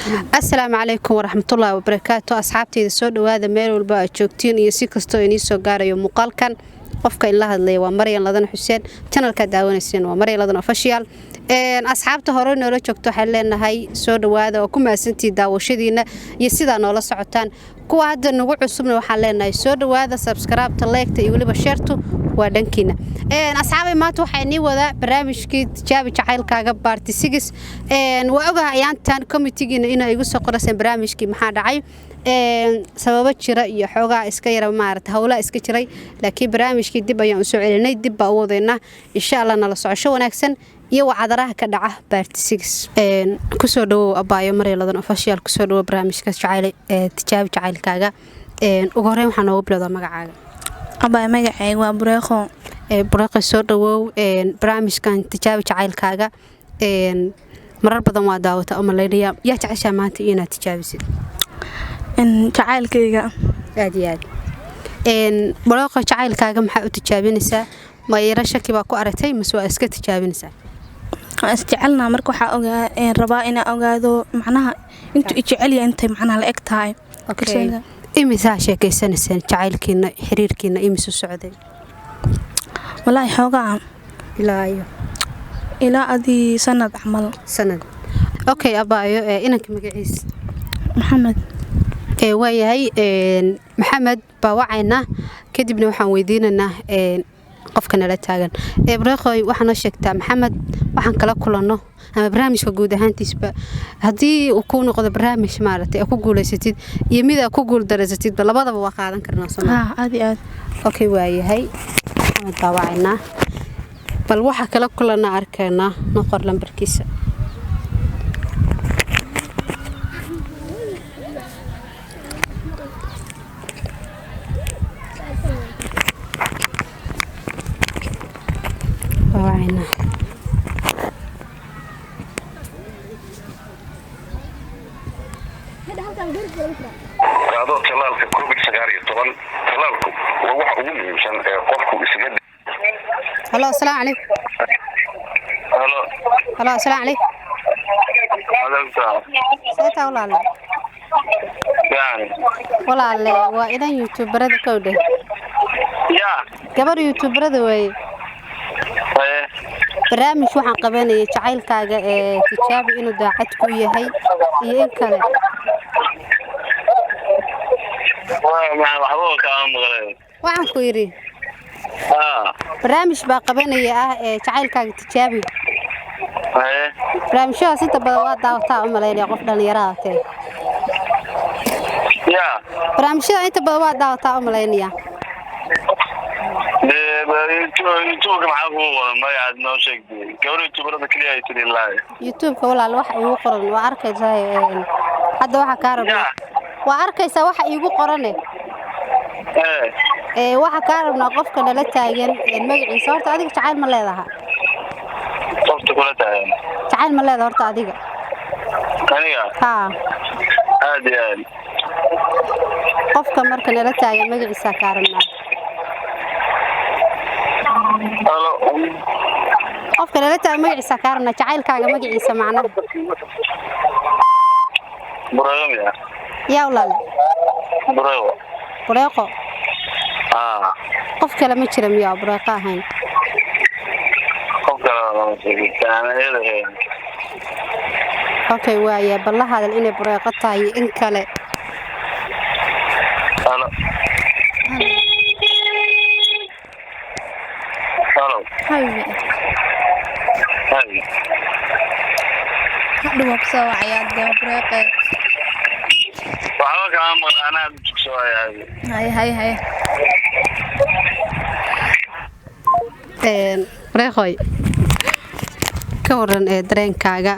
Asalaamu calaykum waraxmatullaahi wabarakaatu. Asxaabteyda, soo dhawaada meel walba aad joogtiin iyo si kastoo inii soo gaarayo muuqaalkan. Qofka inla hadlaya waa Maryan Ladan Xuseen, channelkaa daawanayseen waa Maryan Ladan Official. Asxaabta hore noola joogto waxaan leenahay soo dhawaada oo ku mahadsantihi daawashadiina iyo sidaa noola socotaan. Kuwa hadda nagu cusubna waxaan leenahay soo dhawaada, subscribe-ta, like-ta iyo weliba share-tu waa dhankiina. Asxaabay, maanta waxaa inii wadaa barnaamijkii Tijaabi Jacaylkaaga part 6. Waa ogaha ayaantan community-giina inay igu soo qoraseen barnaamijkii maxaa dhacay, sababo jira iyo xoogaa iska yara maarata howlaa iska jiray, laakiin barnaamijkii dib ayaan usoo celinay, dib baa u wadaynaa insha Allah. Nala socosho wanaagsan iyo wacdaraha ka dhaca part 6. Kusoo dhawow abaayo Marya Ladan Official, kusoo dhawow barnaamijka jacayl Tijaabi Jacaylkaaga. Ugu horreyn waxaa noogu bilowdaa magacaaga. Abaa, magacayga waa Bureeqo. Bureeqo, soo dhawow barnaamijkan Tijaabi Jacaylkaaga. Marar badan waa daawata u malaynaya. Yaa jeceshaa maanta inaad tijaabisid? Jacaylkayga. Aad iyo aad. Bureeqo, jacaylkaaga maxaa u tijaabinaysaa? Ma yaro shaki baa ku aragtay mase waa iska tijaabinaysaa? Waan isjecelnaa, marka waxaa ogaa rabaa inaa ogaado macnaha intuu ijecelyahay, intay macnaha la eg tahay. Imisaa sheekeysanayseen? Jacaylkiina, xiriirkiina imisu socday? Walaahi xoogaa. Ilaa iyo? Ilaa adii sanad camal. Sanad, okay. Abaayo, inanka magaciis? Maxamed. Waayahay, Maxamed baa wacaynaa, kadibna waxaan weydiinaynaa qofka nala taagan. Bureeqoy, waxaa noo sheegtaa Maxamed waxaan kala kulanno ama barnaamijka guud ahaantiisba, haddii uu kuu noqdo barnaamij maaragtay aad ku guulaysatid iyo mid aad ku guuldareysatidba, labadaba waa qaadan karnaa, soo ma? Haa, aad iyo aad. Okay, waayahay, Maxamed baa wacaynaa, bal waxa kala kulanaa arkaynaa. Noqor lambarkiisa. Waa wacaynaa. Qaado tallaalka COVID-19. Tallaalku waa waxa ugu muhiimsan ee qofku isaga Halo, asalaamu calaykum. Halo. Halo, asalaamu calaykum. Adalta. Seetaa, walaale? Yani. Walaale, waa idan youtuberada kowdhe. Ya. Gabar youtuberada weeye. Haye. Barnaamij waxaan qabanayay jacaylkaaga ee tijaabi inuu daacad ku yahay iyo in kale. Waa maxay? Waxba kaama maqleen. Waxaan ku yidhi barnaamij baa qabanaya ah ee jacaylkaaga tijaabi. Haye. Barnaamijyadaas inta badan waa daawataa u malaynaya, qof dhallinyarada tee. Ya. Barnaamijyada inta badan waa daawataa u malaynaya. Dee, YouTube-ka maxaa kugu qoran? Magacaad noo sheegtay, gabar youtuberada keliya ay tiri laaye. YouTube-ka, walaal, waxa iigu qoran waa arkaysaa. Hadda waxaa kaa rabnaa, waa arkaysaa waxa iigu qorane. Ee. Waxaa kaa rabnaa qofka nala taagan magaciisa. Horta adiga jacayl ma leedaha? Qofta kula taagan? Jacayl ma leedaha horta adiga? Aniga? Haa. Aad iyo aad. Qofka marka nala taagan magaciisa kaa rabnaa. Halo. Qofka nala taagan magaciisa kaa rabnaa, jacaylkaaga magaciisa macnaha. Bureeqo miya? Yaa, walaal? Bureeqo. Bureeqo? Haa. Qof kale ma jira miyaa bureeqo ahayn? Qof kale lama sheegin iyada. Okay, waaya, bal la hadal inay bureeqo tahay iyo in kale. Halo, halo. Habibi. Hay. Hadhow waa kusoo wacayaa dee, Bureeqe. Waxba kaama maqla, anaa jugsoaya. Haye, haye, haye. Bureeqoy, ka waran ee dareenkaaga?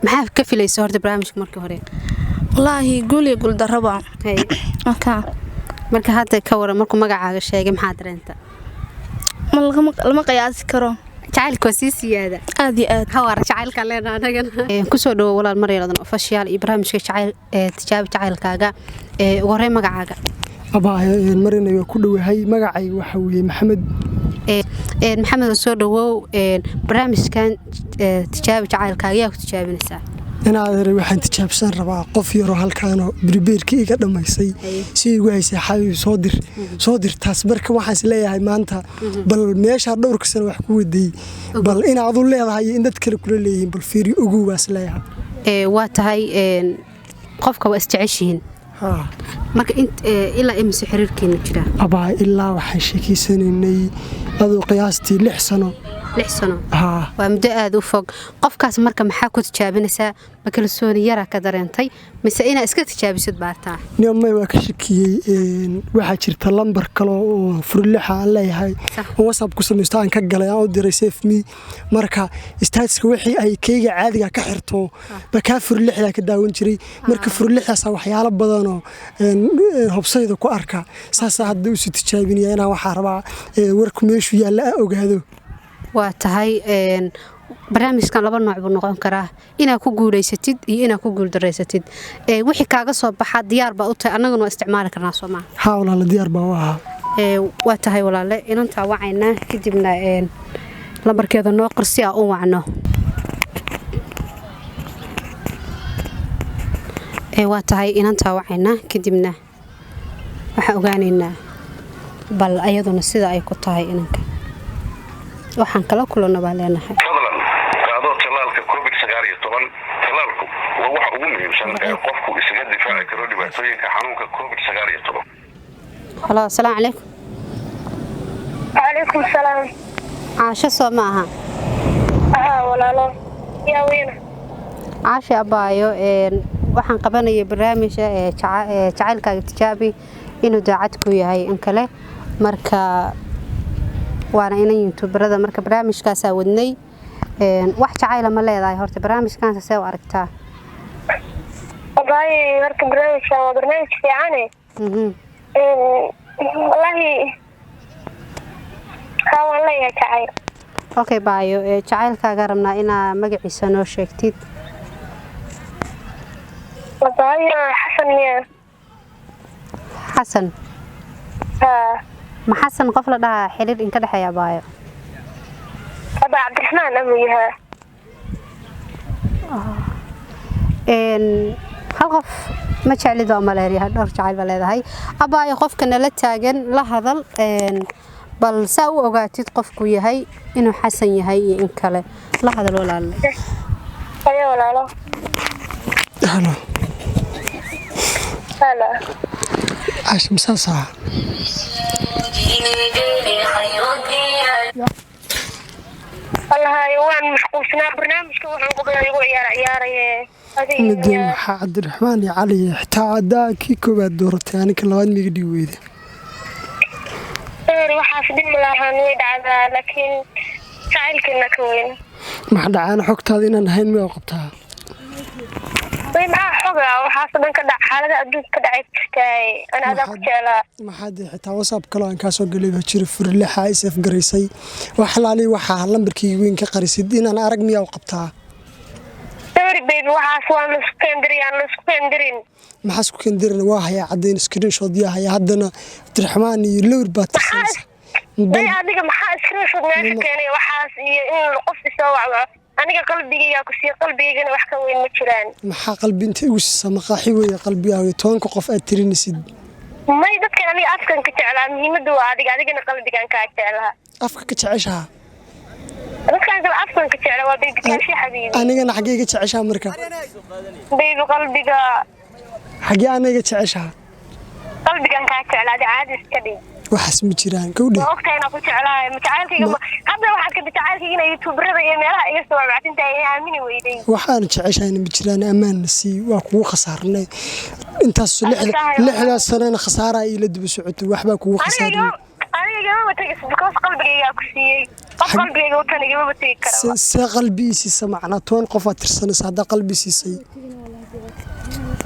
Maxaa ka filaysa horta barnaamijka markii hore? Wallaahi guul iyo guuldarraba. Hay. Marka Marka hadda ka waran, markuu magacaaga sheegay maxaa dareenta? Ma lama qiyaasi karo. Jacaylka waa sii siyaada. Aad iyo aad. Hawaar jacaylka leena anagana. Kusoo dhawo, walaal, Maryadan Official iyo barnaamijka jacayl ee Tijaabi Jacaylkaaga. Ugu horreyn magacaaga? Abaayo Marina, waa ku dhowahay. Magacayga waxaa weeye Maxamed. Maxamed, soo dhawow barnaamijkan Tijaabi Jacaylkaaga. Yaa ku tijaabinaysaa? Inaad waxaan tijaabsan rabaa qof yaroo halkaanoo bribeerkii iga dhammaysay si igu haysay xabiib soo dir soo dir taas. Marka waxaan is leeyahay maanta bal meeshaa dhowrka sano wax ku waday, bal inaad u leedahay iyo in dad kale kula leeyihiin, bal fiiri ogow baa is leeyahay. Waa tahay, qofka waa isjeceshihiin? Haa. Marka ilaa imise xiriirkeena jira? Abaa, ilaa waxaan sheekeysanaynay aduu qiyaastii 6 sano. 6 sano? Haa. Waa muddo aada u fog. Qofkaas marka maxaa ku tijaabinaysaa? Ma kalsooni yaraa ka dareentay mise inaa iska tijaabisid baartaa? May, waa ka shakiyey. Waxaa jirta lambar kale oo furlixa aan leeyahay oo WhatsApp ku samaysto aan ka galay, aan u diray save me. Marka statuska wixii ay kayga caadiga ka xirto ba kaa furlixda ka daawan jiray. Marka furlixdaasa waxyaalo badanoo hobsayda ku arka, saasaa hadda usii tijaabinaya inaan waxaa rabaa warku meeshuu yaalla aan ogaado. Waa tahay, barnaamijkan laba nooc buu noqon karaa: inaad ku guulaysatid iyo inaad ku guuldareysatid. Wixii kaaga soo baxa diyaar baa u tahay, annaguna waa isticmaali karnaa, soo maa? Haa walaala, diyaar baa u ahaa. Waa tahay walaale, inantaa wacaynaa, kadibna lambarkeeda noo qor si aan u wacno. Waa tahay, inantaa wacaynaa, kadibna waxaan ogaanaynaa bal ayaduna sida ay ku tahay inanka. Waxaan kala kulanno baa leenahay. Fadlan qaado tallaalka COVID-19. Tallaalku waa waxa ugu muhiimsan ee qofku isaga difaaci karo dhibaatooyinka xanuunka COVID-19. Halo, asalaamu calaykum. Calaykum salaam. Caasho soo ma aha? Haa walaalo, yaa weyna. Caashe abaayo, waxaan qabanayay barnaamijka jacaylkaaga tijaabi inuu daacad ku yahay in kale. Marka waana inan youtuberada, marka barnaamijkaasaa wadnay. Wax jacayla ma leedahay horta? Barnaamijkaansa see u aragtaa? Wallaahi horta barnaamijkan waa barnaamij fiicane. Wallaahi haa, waan leeyahay jacayl. Okay baayo, jacaylkaaga rabnaa inaa magaciisa noo sheegtid. Wallaahi Xasan miya? Xasan? Haa. Ma Xasan qof la dhahaa xiriir inka dhexeeya, baayo? Aba Cabdiraxmaan amuu yahaa. Hal qof ma jeclid waa maleeryahay, dhowr jacayl baa leedahay. Abaayo, qofka nala taagan la hadal, bal saa u ogaatid qofku yahay, inuu Xasan yahay iyo in kale. La hadal walaalle. Ayo walaalo. Halo. Hala. Caasha, masaasaa? Wallahi waan mashquulsanaa, barnaamijka waxaan qabaa igu ciyaar ciyaaraye. Mideen waxaa Cabdiraxmaan iyo Cali, xitaa haddaa kii koowaad dooratay, aninka labaad miga dhigi weyda. Eer, waxaas dhib ma lahan, way dhacdaa, laakiin jacaylkeena ka weyn. Maxa dhacaana? Xogtaada inaan ahayn miyaa qabtaa? Way, maxaa xoga waxaas dhan ka dhac, xaalada adduunka ka dhacay jirtaay, ana adaa ku jeclaa. Maxaa dee, xitaa WhatsApp kaloo aan kaasoo galay baa jira, furlixa isaf garaysay. Wax laali waxaa lambarkii weyn ka qarisid inaan arag miyaa u qabtaa? Sorry baby, waxaas waan laisku keendiray, aan laisku keendirin. Maxaa isku kendirin? Waa hayaa caddayn, screenshot yaa hayaa. Haddana Cabdiraxmaan iyo lowr baa tirsanaysa. Day, adiga maxaa screenshot meesha keenay? Waxaas iyo in qof isoo wacwaco, aniga qalbigaygaa ku siiya, qalbigaygana wax ka weyn ma jiraan. Maxaa qalbi inta igu siisa? Maqaaxi weeye qalbigaaga 10-ka qof aad tirinaysid. May, dadkan aniga afkan ka jeclaa, muhiimadda waa adiga, adigana qalbigan kaa jeclaa. Afka ka jeceshaha? Dadkan kale afkan ka jeclaa, waa baby kaashi xabiibi. Anigana xaggee iga jeceshaha marka? Baby, qalbiga. Xaggee ana iga jeceshaha? Qalbigan kaa jeclaa, adi caadi iska dhig. Waxaas ma jiraan, gawdhe. Waa ogtahay inaan ku jeclahay, ma jacaylkayga hadda waxaad ka jacaylkayga inay youtuberada iyo meelaha iga soo wacwactintahay inay aamini weyday. Waxaan jeceshahayna ma jiraan. Ammaanna sii, waa kugu khasaarnay intaas 6-daas sanana khasaaraa iila daba socotay, waxbaa kugu khasaarnay. Aniga igamaba tegis because qalbigaygaa ku siiyey, qof qalbigayga watan igamaba tegi karaba. See qalbi ii siisa? Macnaa 10 qof aad tirsanaysa haddaa qalbi siisay.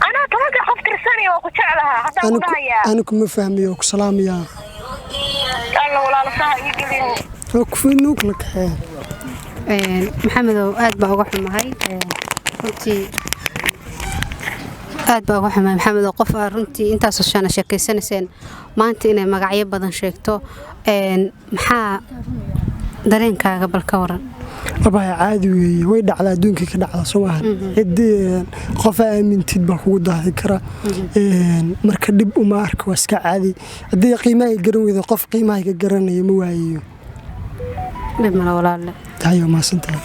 Anaa 10-ka qof tirsanaya waa ku jeclahaa haddaan ku dhahayaa. Anigu ma fahmayo, waa ku salaamayaa. Alla walaalo, saha ii gelin. Waa kufinuu kala kaxeeya. Maxamedow, aad baa uga xumahay, runtii aad baa uga xumahay Maxamedow. Qof aad runtii intaasoo shana sheekaysanayseen maanta inay magacyo badan sheegto, maxaa Dareenkaaga bal ka waran. Abaya, caadi weeye, way dhacdaa, adduunka ka dhacda, soo maahan? Ciddii qof aamintid baa kugu daadi kara. Marka dhib uma arka, waa iska caadi. Haddii qiimaha garan weydo, qof qiimaha ka garanaya ma waayayo. Dhib male, walaalle. Tahay, waa mahadsantahay.